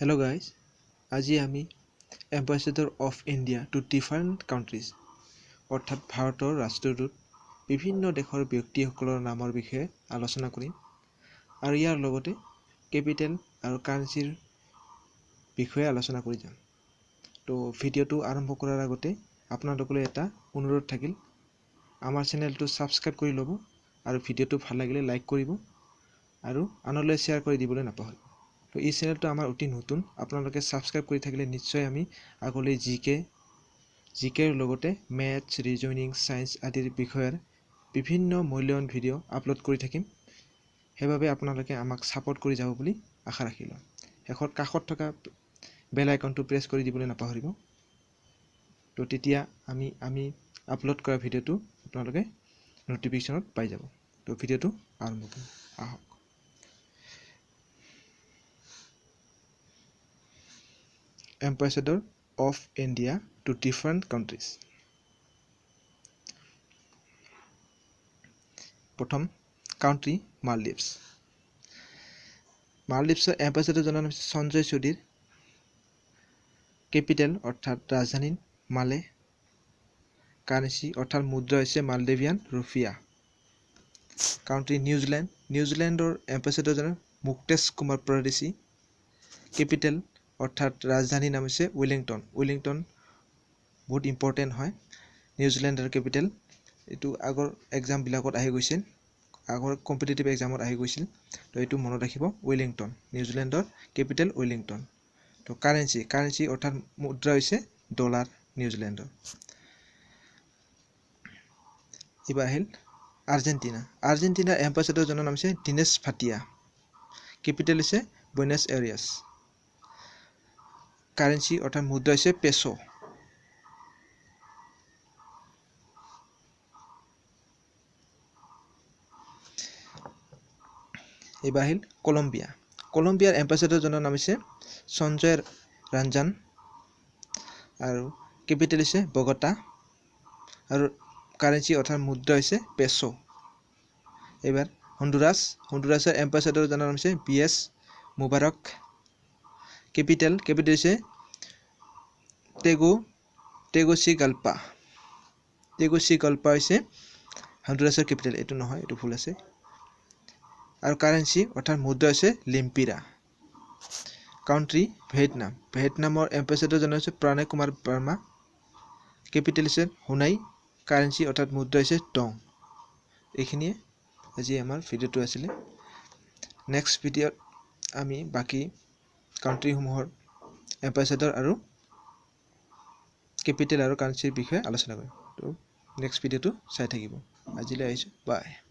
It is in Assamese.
হেল্ল' গাইজ, আজি আমি ambassador of India to different countries অৰ্থাৎ ভাৰতৰ ৰাষ্ট্ৰদূত বিভিন্ন দেশৰ ব্যক্তিসকলৰ নামৰ বিষয়ে আলোচনা কৰিম আৰু ইয়াৰ লগতে কেপিটেল আৰু কাৰেঞ্চিৰ বিষয়ে আলোচনা কৰি যাম। তো ভিডিঅ'টো আৰম্ভ কৰাৰ আগতে আপোনালোকলৈ এটা অনুৰোধ থাকিল, আমাৰ চেনেলটো ছাবস্ক্ৰাইব কৰি ল'ব আৰু ভিডিঅ'টো ভাল লাগিলে লাইক কৰিব আৰু আনলৈ শ্বেয়াৰ কৰি দিবলৈ নাপাহৰিব। তো এই চেনেলটো আমাৰ অতি নতুন, আপোনালোকে ছাবস্ক্ৰাইব কৰি থাকিলে নিশ্চয় আমি আগলৈ জি কেৰ লগতে মেথছ, ৰিজনিং, ছায়েন্স আদিৰ বিষয়ৰ বিভিন্ন মূল্যৱান ভিডিঅ' আপলোড কৰি থাকিম। সেইবাবে আপোনালোকে আমাক ছাপোৰ্ট কৰি যাব বুলি আশা ৰাখিলোঁ। শেষত কাষত থকা বেল আইকনটো প্ৰেছ কৰি দিবলৈ নাপাহৰিব। তো তেতিয়া আমি আপলোড কৰা ভিডিঅ'টো আপোনালোকে ন'টিফিকেশ্যনত পাই যাব। তো ভিডিঅ'টো আৰম্ভ কৰোঁ আহক। Ambassador of India to different countries. প্ৰথম কাউণ্ট্ৰি মালদ্বীপছ। মালদ্বীপছৰ এম্বেচেডৰজনৰ নাম হৈছে সঞ্জয় সুধীৰ। কেপিটেল অৰ্থাৎ ৰাজধানী মালে। কাৰেঞ্চি অৰ্থাৎ মুদ্ৰা হৈছে মালদ্বীভিয়ান ৰুফিয়া। Country New Zealand. নিউজিলেণ্ডৰ এম্বেচেডৰজন মুক্তেশ কুমাৰ পৰদেশী। কেপিটেল অৰ্থাৎ ৰাজধানীৰ নাম হৈছে ৱেলিংটন। ৱেলিংটন বহুত ইম্পৰ্টেণ্ট হয়, নিউজিলেণ্ডৰ কেপিটেল। এইটো আগৰ এক্সামবিলাকত আহি গৈছিল, আগৰ কম্পিটিটিভ এক্সামত আহি গৈছিল, তো এইটো মনত ৰাখিব। ৱেলিংটন, নিউজিলেণ্ডৰ কেপিটেল ৱেলিংটন। তো কাৰেঞ্চি অৰ্থাৎ মুদ্ৰা হৈছে ডলাৰ নিউজিলেণ্ডৰ। এইবাৰ আহিল আৰ্জেণ্টিনা। আৰ্জেণ্টিনাৰ এম্বেচেডৰজনৰ নাম হৈছে দীনেশ ভাটিয়া। কেপিটেল হৈছে বুয়েনাছ এয়াৰিয়াছ। কাৰেঞ্চি অৰ্থাৎ মুদ্ৰা হৈছে পেছো। এইবাৰ আহিল কলম্বিয়া। কলম্বিয়াৰ এম্বেচেডৰজনৰ নাম হৈছে সঞ্জয় ৰঞ্জন আৰু কেপিটেল হৈছে বগতা আৰু কাৰেঞ্চি অৰ্থাৎ মুদ্ৰা হৈছে পেছো। এইবাৰ হণ্ডুৰাছ। হণ্ডুৰাছৰ এম্বেচেডৰজনৰ নাম হৈছে বি এছ মুবাৰক। কেপিটেল হৈছে টেগুচিগাল্পা। টেগুচিগাল্পা হৈছে হণ্ডুৰাছৰ কেপিটেল। এইটো নহয়, এইটো ভুল আছে। আৰু কাৰেঞ্চি অৰ্থাৎ মুদ্ৰা হৈছে লিম্পিৰা। Country Vietnam. ভিয়েটনামৰ এম্বেচেডৰজন হৈছে প্ৰণয় কুমাৰ বাৰ্মা। কেপিটেল হৈছে হুনাই। কাৰেঞ্চি অৰ্থাৎ মুদ্ৰা হৈছে টং। এইখিনিয়ে আজি আমাৰ ভিডিঅ'টো আছিলে। নেক্সট ভিডিঅ'ত আমি বাকী কাউণ্ট্ৰিসমূহৰ এম্বেচেডৰ আৰু কেপিটেল আৰু কাৰেঞ্চিৰ বিষয়ে আলোচনা কৰিম। তো নেক্সট ভিডিঅ'টো চাই থাকিব। আজিলৈ আহিছোঁ, বাই।